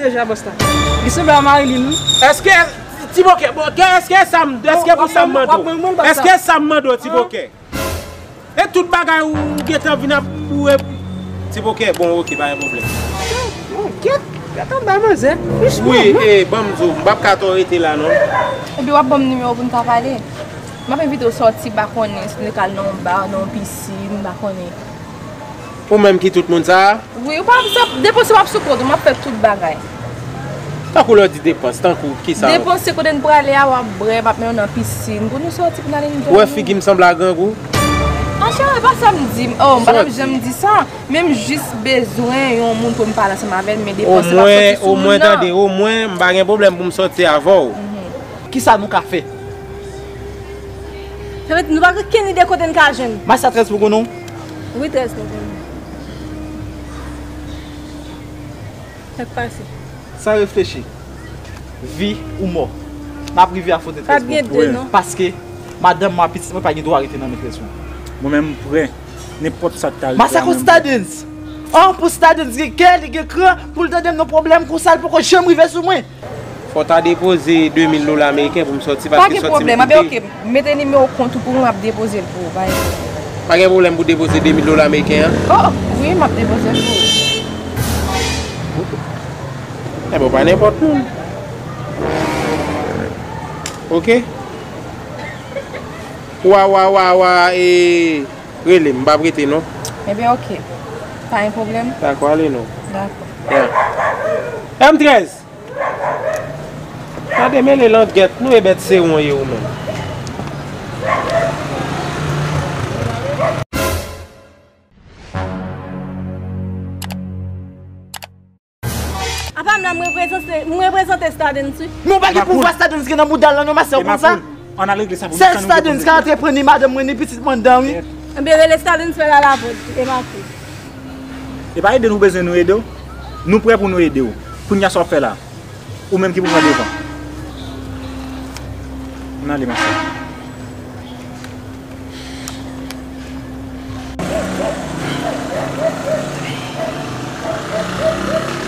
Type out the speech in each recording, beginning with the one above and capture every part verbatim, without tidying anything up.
Deja, bòs la. Li sanble a Marilyn, wi. Èske, Ti Bokè, bon, èske sa m, èske pou sa m mande w? Èske sa m mande w, Ti Bokè? E tout bagay ou gentan vin ap boure. Ti Bokè, bon, oke, pa gen pwoblèm. Bon, kèt, kèt anba manzè. Wi, e, ban m di w, m p ap ka twò rete la, non. Epi w ap ban m nimewo pou n ka pale. M ap envite w sòti, m pa konnen, si nou ka al nan yon ba, nan yon pisin, m pa konnen. Ou menm ki tout moun sa a? Wi, ou pa sa, depanse w ap sou kont ou, m ap fè tout bagay. Tankou lè w di depans, tankou kisa? Depanse kote n prale a, w ap bwè, m ap mennen w nan pisin, pou nou sòti, pou n ale nan... Ou wè figi m sanble a grangou? An cheri, e pa sa m di. Oh, m pa t ap janm di sa. Men m jis bezwen yon moun pou m pale ansanm avè l, men depanse w ap sòti sou moun nan. Omwen, omwen, tande, omwen, m pa gen pwoblèm pou m sòti avè w. Kisa nou ka fè? Sa vle di nou pa gen kenn ide kote n ka jwenn. Mas sa trèz pou konnen w? Wi, trèz pou konnen. Sa k pase? San reflechi. Vi ou mò. N ap rive a Fòtretrès, bro. Pa t gen de, non. Paske madanm mwen ak pitit mwen pa gen dwa rete nan metrès mwen. Mwen menm, m prè. Nenpòt sa k ta rive a menm. Masako Stardens. An, pou Stardens gen kè, li gen kran, pou l tande m nan pwoblèm konsa, l poko janm rive sou mwen. Fò w ta depoze de mil dola ameriken pou m sòti, paske sòti m koute. Pa gen pwoblèm, enben oke, mete nimewo kont ou pou mwen, m ap depoze l pou ou, pa gen pwoblèm. Pa gen pwoblèm pou depoze de mil dola ameriken an? Oh, wi, m ap depoze l pou ou. Enben, w pa nenpòt moun. Oke? Wa, wa, wa, wa, e, rele m, m p ap rete, non. Enben, oke. Pa gen pwoblèm. Dakò, ale non. Dakò. Ya. M trèz. Gade mele langèt, nou e bèt se won ye ou menm. Apa m la, m reprezante, m reprezante Stardens, wi. Men w pa gen pouvwa Stardens gen nan bouda l lan non, masè, w konn sa? Ann al regle sa pou nou. Sèl Stardens ka antre pran ni madanm mwen, ni pitit mwen anndan, wi. Enben, rele Stardens fè l al avè w, e makou. E pa ede nou bezwen nou ede w. Nou prè pou nou ede w. Kounye a sa w ap fè la? Ou menm ki pou pran devan. Ann ale, masè.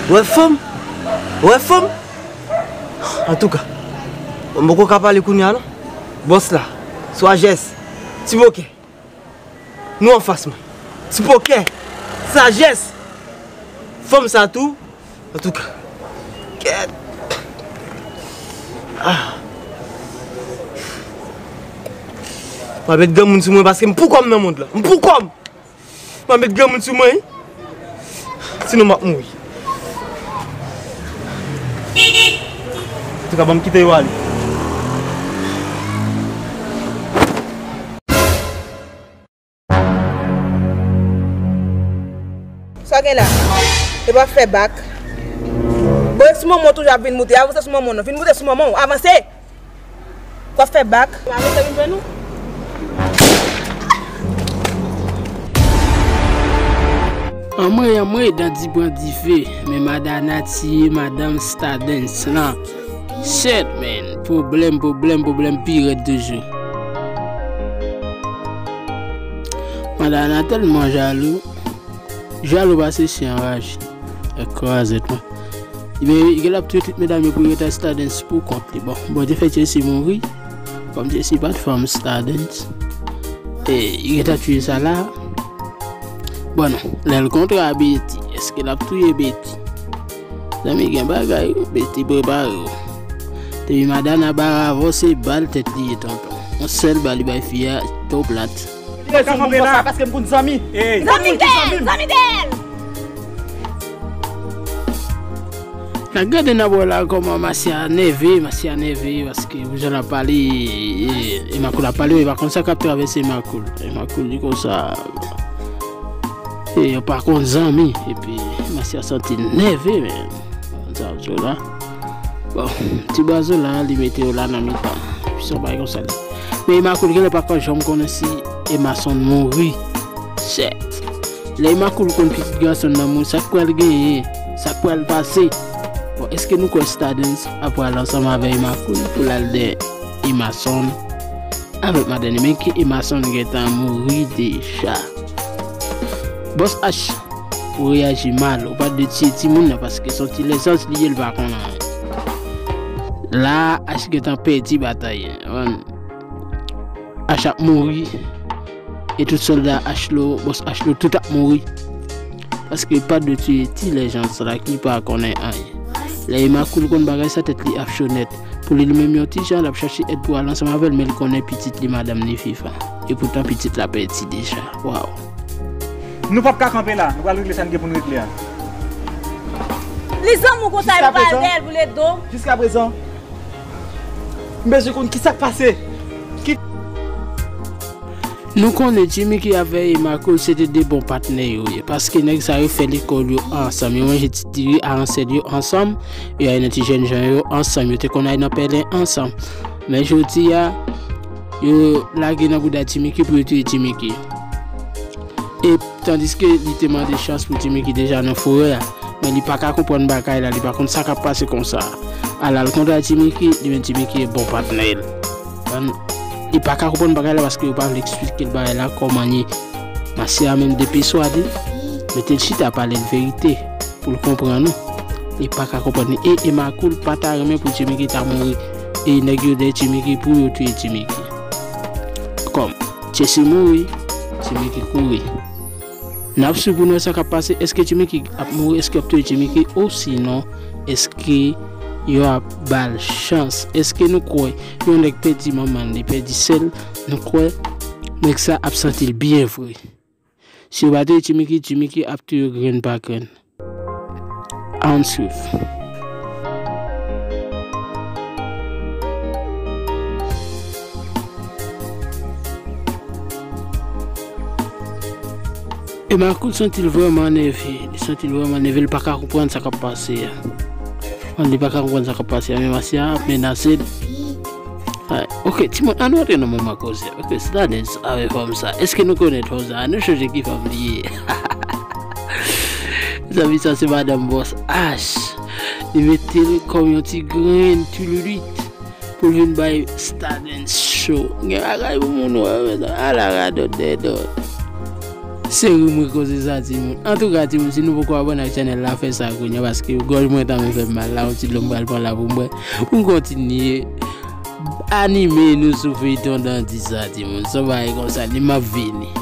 Ou wè fanm? Ou wè fanm? Antouka, bon, m poko ka pale kounye a non. Bòs la, Sajès, Ti Bokè. Nou anfas mwen. Ti Bokè, Sajès. Fanm sa tou. Antouka. Kèt. Ah. Mwen met granmoun sou mwen paske m pou kò m nan mond lan. M pou kò m. Mwen met granmoun sou mwen, wi. Sinon, m ap mouri. Antouka, ban m kite yo ale. Sa gen la? E pa fè bak. Bon, e sou manman w toujou ap vin moute. Avanse sou manman w non. Vin moute sou manman w. Avanse! W ap fè bak. Avanse vin jwenn nou. Anmwe, anmwe, dan di pran dife. Men Madana tiye madanm Stardens lan. Shit, man. Pwoblèm, pwoblèm, pwoblèm pi rèd toujou. Madana tèlman jalou. Jalou pase chyen anraje. Èk kraze tou. Ebyen, li genlè ap touye tout medam yo pou yo rete ak Stardens pou kont li. Bon, Bondye fè Jesse mouri. Kòm Jesse pa t fanm Stardens. E, li gentan touye sa la. Bon, non. Lè l kontre a Betty, èske l ap touye Betty? Zanmi, gen bagay, wi. Betty, prepare w. Depi Madana bare avè w, se bal tèt li ye, tonton. Yon sèl bal li bay fi a, to plat. Paske m konn zanmi. Zanmi dèl, zanmi dèl. N ap gade nan bò la kòman Masya nève, Masya nève, paske pou jan l ap pale, e, e, Emakoul ap pale, e pa konn sa k ap travèse Emakoul. Emakoul di konsa, e, yo pa konn zanmi, epi Masya santi l nève, men. Sa yo la. Bon, ti bwa zo la, li mete yo la nan mitan. Epi se yon bagay konsa li. Men Emakoul genlè pa ka janm konnen si Emason mouri. Shit. Lè Emakoul konn pitit gason nan mouri, sa k pral genyen? Sa k pral pase? Bon, èske nou kwè Stardens ap pral ansanm avè Emakoul pou l al dèyè Emason avèk madanm li? Men ke Emason gentan mouri deja. Bòs H, ou reyaji mal, ou pa dwe tiye timoun nan, paske se yon ti lèzans li ye, li pa konn anyen. La, Ash gentan pèdi batay. Ash ap mouri. E tout sòlda Ash lo, bòs Ash lo, tout ap mouri. Paske li pa dwe tiye ti lèzans la ki pa konnen anyen. Lè Emma Cool konn bagay sa, tèt li ap cho nèt. Pou li, li menm yon ti jan, l ap chache èd pou al ansanm avè l, men li konnen pitit li, madanm li, Fifa. E poutan, pitit la pèdi deja. Waw. Nou p ap ka kanpe la. Nou pral regle sa n gen pou n regle a. Li zanmi w konsa, e pa dèyè l pou l ede w. Jiskaprezan, m bezwen konn ki sa k pase. Ki Nou konnen Jimmicky avè Emma Cool se te de bon patnè yo ye, paske nèg sa yo fè lekòl yo ansanm, yo manje ti diri a ansèd yo ansanm, yo al nan ti jènjan yo ansanm, yo te konn al nan pèlen ansanm. Men jodi a, yo lage nan bouda Jimmicky pou yo touye Jimmicky. E tandiske li te mande chans pou Jimmicky deja nan forè a, men li pa ka konprann bagay la, li pa konn sa k ap pase konsa. Al al kontre Jimmicky, li menm Jimmicky e bon patnè l. An, li pa ka konprann bagay la paske yo pa vle eksplike l bagay la kòman ye. Masya a menm depi swa li mete l chita pale l verite pou l konprann ou. Li pa ka konprann li. E Emma Cool pa ta renmen pou Jimmicky ta mouri. E nèg yo dèyè Jimmicky pou yo touye Jimmicky. Kòm Jesse mouri, Jimmicky kouri. N ap swiv pou n wè sa k ap pase. Èske Jimmicky ap mouri? Èske y ap touye Jimmicky? Osinon, èske yo ap ba l chans? Èske nou kwè yon nèg pèdi manman l, li pèdi sè l, nou kwè nèg sa ap santi l byen vre? Si yo pa touye Jimmicky, Jimmicky ap touye yo grenn pa grenn. Ann swiv. Emma Cool santi l vrèman nève. Li santi l vrèman nève. Li pa ka konprann sa k ap pase a. Li pa ka konprann sa k ap pase a. Men Masya ap menase l. Ay, ok, timoun, ann nou antre nan moman koze. Ok, Stardens avè fanm sa. Èske nou konèt fanm sa? Nou chonje ki fanm li ye. Zanmi, sa se madanm bòs Ash. Li mete l kòm yon ti grenn tululit pou l vin bay Stardens cho. Gen bagay pou moun wè, ala radòt dèdòt. Se rimri koze sa, timoun. Antouka, timoun, si nou poko abòne ak chanèl la, fè sa kounye a, paske gòj mwen tanmen fè m mal la, yon ti dlo m pral pran la pou m bwè. Pou m kontinye anime nou sou feyton Dandi sa, timoun. Se yon bagay konsa, li m ap vini.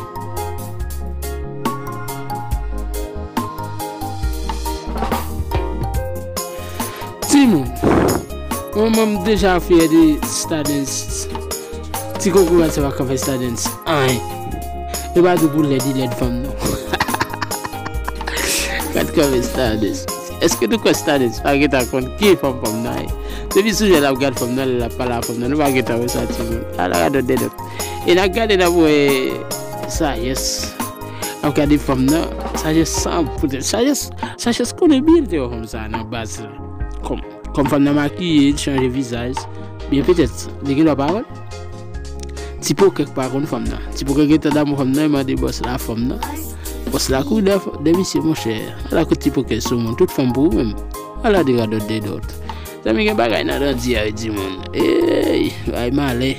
Timoun, mwen, mwen, m deja fyè de Stardens. Ti kokorat sa pa ka fè Stardens anyen. E pa di pou lèd, li lèd fanm non. Gad kòman Stardens. Èske nou kwè Stardens pa gentan konn ki fanm fanm nan ye? Depi sou jè l ap gad fanm nan, lè l ap pale a fanm nan, nou pa gentan wè sa, timoun. Ala radòt dèdòt. E n ap gade, n ap wè Sajès. N ap gade fanm nan, Sajès san poutèt. Sajès, Sajès konnen byen li te wè fanm sa nan baz la. Kòm, kòm fanm nan makiye, li chanje vizaj. Byen petèt, li gen dwa pa wè l. Ti Pokè k pa konn fanm nan. Ti Pokè gentan damou fanm nan, li mande bòs la fanm nan. Bòs la kouri dèyè, dèyè misye, monchè. Ala kout Ti Pokè sou moun, tout fanm pou ou menm. Ala de radòt dèdòt. Zanmi, gen bagay nan Dandi a wi, timoun. Ey, bagay malè.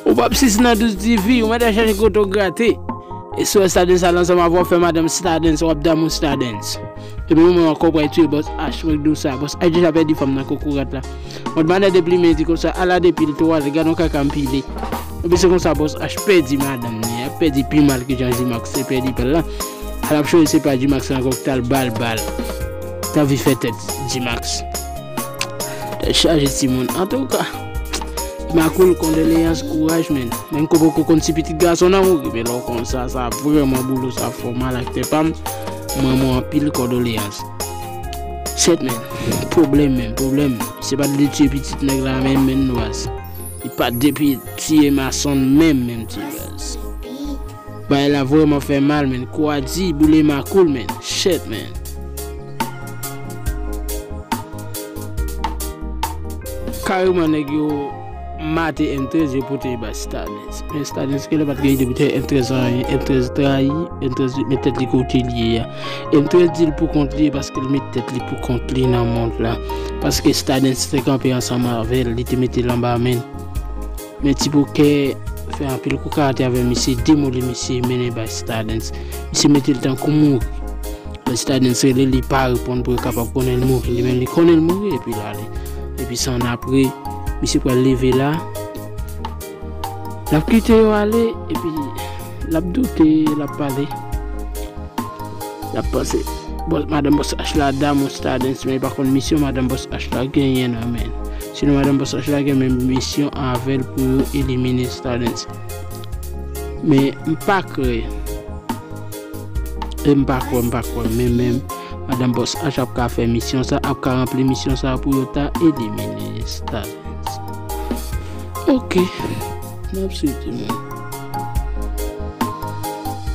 Ou p ap sis nan douz T V, ou mèt al chache kote w grate. E si w wè Stardens al ansanm avè w, fè madanm Stardens, w ap damou Stardens. Epi yon moman ankò, w pral touye bòs Ash, mwen k di w sa. Bòs Ash deja pèdi fanm nan kokorat la. Mòd manèv deplimen di konsa, ala de pil twal, gad yon kaka m pile. Epi se konsa bòs Ash pèdi madanm li, ap pèdi pi mal ke jan G-Max te pèdi pa l la. Al ap chonje se pa G-Max la ankò ki t al ba l bal. T anvi fè tèt G-Max. Tèt chaje timoun. Antouka, Makoul, kondoleyans, kouraj, menn. Menm ke w poko konn si pitit gason nan mouri, men lè w konn sa, sa vrèman boule w, sa fè w mal ak tè pa m. Mwen, mwen anpil kondoleyans. Sèt, menn. Pwoblèm, menn, pwoblèm. Se pa t de tiye pitit nèg la menm, menn, baz. Li pa t de tiye mason menm, menm, ti baz. Bagay la vrèman fè mal, menn. Kou a di, boule Makoul, menn. Shit, menn. Kareman nèg yo mate M trèz, yo pote bay Stardens. Men Stardens genlè pa t gen ide pou te M trèz anyen. M trèz trayi, M trèz met tèt li kote li ye a. M trèz di l pou kont li ye paske l met tèt li pou kont li nan mond la. Paske Stardens te kanpe ansanm avè l, li te mete l anba men l. Men Ti Bokè fè anpil kou karate avè misye, demoli misye, mennen bay Stardens. Misye mete l tankou mouri. Lè Stardens rele, li pa reponn pou yo kapab konnen l mouri. Li menm, li konnen l mouri, epi l ale. Epi san apre, misye pral leve la. L ap kite yo ale, epi l ap doute, l ap pale. L ap panse. Bòs, madanm Bòs H la damou Stardens, men li pa konn misyon madanm Bòs H la genyen nan men l. Sinon, madanm Bòs H la gen menm misyon avè l pou yo elimine Stardens. Men m pa kwè. E m pa kwè, m pa kwè. Men menm madanm Bòs H ap ka fè misyon sa, ap ka ranpli misyon sa pou yo ta elimine Stardens. Ok. N ap swiv, timoun.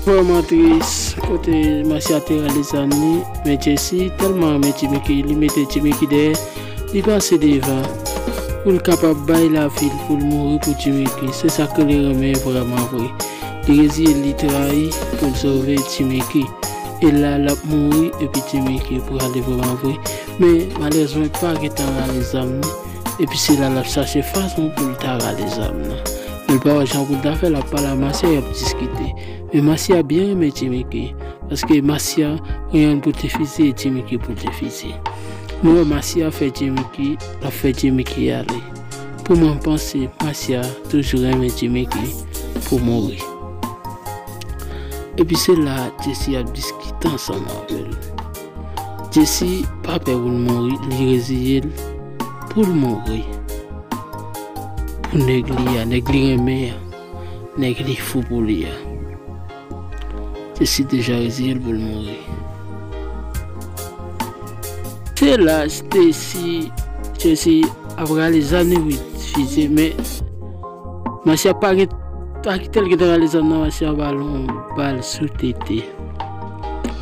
Vrèman tris, kote Masya te rale zam li, men Jesse tèlman renmen Jimmy Key, li mete Jimmy Key dèyè, li pase devan, pou l kapab bay lavi l, pou l mouri pou Jimmy Key. Se sa ke li renmen vrèman vre. Li reziye l, li trayi pou l sove Jimmy Key. E la, l ap mouri, epi Jimmy Key prale vrèman vre. Men, malerezman, li pa gentan rale zam li. Epi se la l ap chache fason pou l ta rale zam nan. Men l pa wè jan pou l ta fè, l ap pale a Masya, y ap diskite. Men Masya byen renmen Jimmy Key, paske Masya, yon pou l te fizye, Jimmy Key pou l te fizye. Nou wè Masya fè Jimmy Key, l ap fè Jimmy Key ale. Pou mwen, m panse Masya toujou renmen Jimmy Key pou mouri. Epi se la Jesse ap diskite ansanm avè l. Jesse pa pè pou l mouri, li reziye l pou l mouri. Pou nèg li a, nèg li renmen an, nèg li fou pou li a. Jesse deja reziye l pou l mouri. Se la Stacy, Jesse ap rale zam li wi, fizye, men Masya pa gen, pa kite l gentan rale zam nan, Masya ba l yon bal sou tete.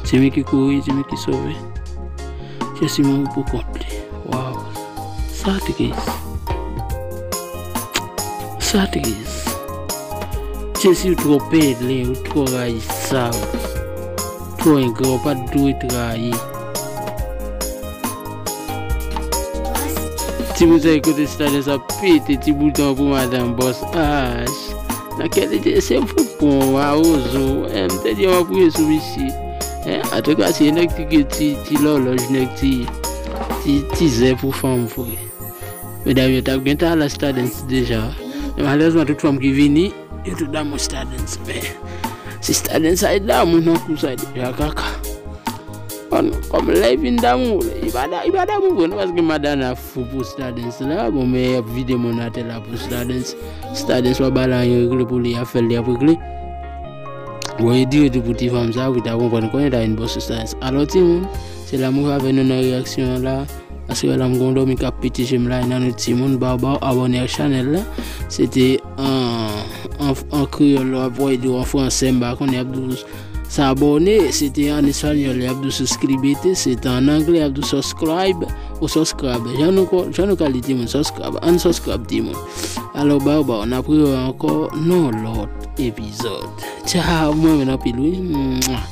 Jimmy Key kouri, Jimmy Key sove. Jesse mouri pou kont li. Waw. Sa tris. Sa tris. Jesse, ou twò pèlen, ou twò rayisab. Twò engra, ou pa t dwe trayi. Timoun sa yo kote Stardens ap pete ti bouton pou madanm Bòs H. Nan kè li te se pou pon mawozo. M te di yo m ap priye sou misye. Antouka, se nèg ki gen ti, ti lòlòj, nèg ti, ti, ti zen pou fanm vre. Medam yo t ap gen talan Stardens deja. Men malerezman, tout fanm ki vini, yo tout damou Stardens. Men, si Stardens ay damou nan kou sa deja, kaka. Kòm, kòm lè l vin damou, li pa da-, li pa damou vre, non, paske Madonna fou pou Stardens la. Bon, men y ap vide moun atè la pou Stardens. Stardens pa ba l anyen regle pou li, y ap fè l, y ap regle. Bon, e dire tou pou ti fanm sa, pou ta konprann konnen ta vin bò sou Stardens. Alò, timoun, se la m rive avè nou nan reyaksyon an la. Paske la m gon dòmi k ap pete je m la, e nan nou timoun, ba w, ba w abòne ak chanèl la. Se te an, an, an kreyòl, w ap voye di w an fransè, m pa konnen, y ap di w s'abonner, se te an espanyòl, y ap di w suscríbete, se te an anglè, y ap di w subscribe, ou subscribe. Jan nou ko-, jan nou ka li timoun, subscribe, ann subscribe timoun. Alò, ba w, ba w, n ap rewè ankò nan lòt epizòd. Tchao, mwen menm anpil wi. Mwa.